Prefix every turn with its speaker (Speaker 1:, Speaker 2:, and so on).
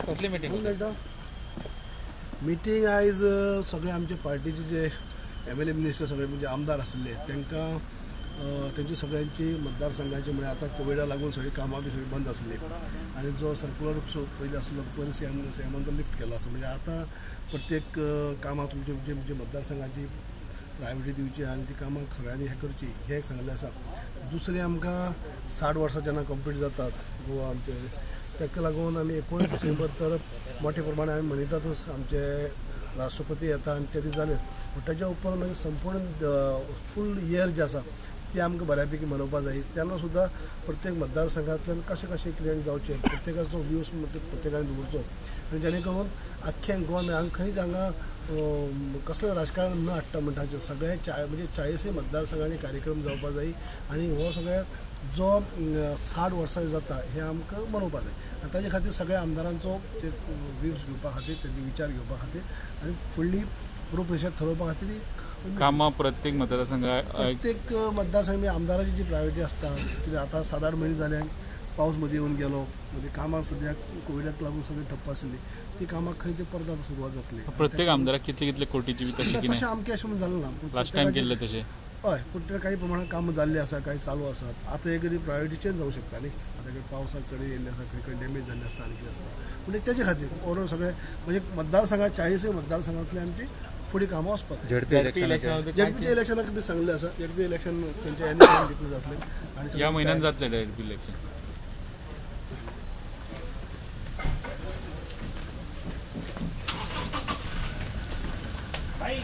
Speaker 1: कसली meeting?
Speaker 2: Meeting आयज सगळे आमचे पार्टीचे जे एमएलए मिनिस्टर सगळे म्हणजे आमदार आसले तांकां तेंची सगळ्यांची मतदारसंघाची म्हणजे आतां कोविडा लागून सगळीं कामां बी सगळीं बंद आसली आनी जो सर्कुलर पयलीं आसलो पयर सीएमान तो लिफ्ट केलो आसा. म्हणजे आतां प्रत्येक कामां तुमचे म्हणजे मतदारसंघाची प्रायोरिटी दिवची आनी ती कामां सगळ्यांनी हें करची हें एक सांगलें आसा. दुसरें आमकां 60 वर्सां जेन्ना कंप्लीट जातात गोवा आमचे ताका लागून आमी 19 डिसेंबर तर मोठ्या प्रमाणात आमी मनयतातच. आमचे राष्ट्रपती येता आनी ते दीस जाले पूण ताच्या उपरांत मागीर संपूर्ण फूल इयर जें आसा तें आमकां बऱ्या पैकी मनोवपाक जाय. तेन्ना सुद्दां प्रत्येक मतदारसंघांतल्यान कशें कशें कितें जावचें प्रत्येकाचो व्यूज प्रत्येकान दवरचो आनी जेणे करून आख्ख्या गोवा हांगा खंयच हांगा कसलें राजकारण न हाडटा म्हणटा सगळे म्हणजे 40 मतदारसंघांनी कार्यक्रम जावपाक जाय आनी हो सगळ्या जो 60 वर्सां जाता हें आमकां मनोवपाक जाय आनी ताजे खातीर सगळ्या आमदारांचो ते व्यूज घेवपा खातीर तेंचे विचार घेवपा खातीर आनी फुडली रूपरेशा थरोवपा खातीर
Speaker 1: कामां प्रत्येक मतदारसंघात
Speaker 2: प्रत्येक मतदारसंघ आमदाराची जी प्रायोरिटी आसता कित्याक आतां 7-8 म्हयने जाले पावस मदीं येवन गेलो म्हणजे कामां सद्याक कोविडाक लागून सगळीं ठप्प आशिल्ली ती कामां खंय ते परत आतां सुरवात जातली.
Speaker 1: प्रत्येक आमदाराक कितले कितले कोटीची बी तशें
Speaker 2: तशें आमचें अशें म्हणून जालें ना.
Speaker 1: लास्ट टायम केल्लें तशें
Speaker 2: हय, पूण ते काही प्रमाणात कामां जाल्लीं आसा, काही चालू आसात. आतां एक प्रायोरिटी चेंज जावं शकता न्ही, आतां एक पावसाक कडेन येयल्लें आसा, खंय खंय डॅमेज जाल्लें आसता आनी कितें आसता. पूण तेजे खातीर ओवरऑल सगळे म्हणजे मतदारसंघात 40 मतदारसंघांतली आमची फुडें कामां वचपाक. झेडपीच्या इलेक्शनाक बी सांगलें आसा. झेडपी इलेक्शन तेंचे एनी टायम कितलें जातलें आनी
Speaker 1: ह्या म्हयन्यान जातलें झेडपी इलेक्शन.
Speaker 3: भाई।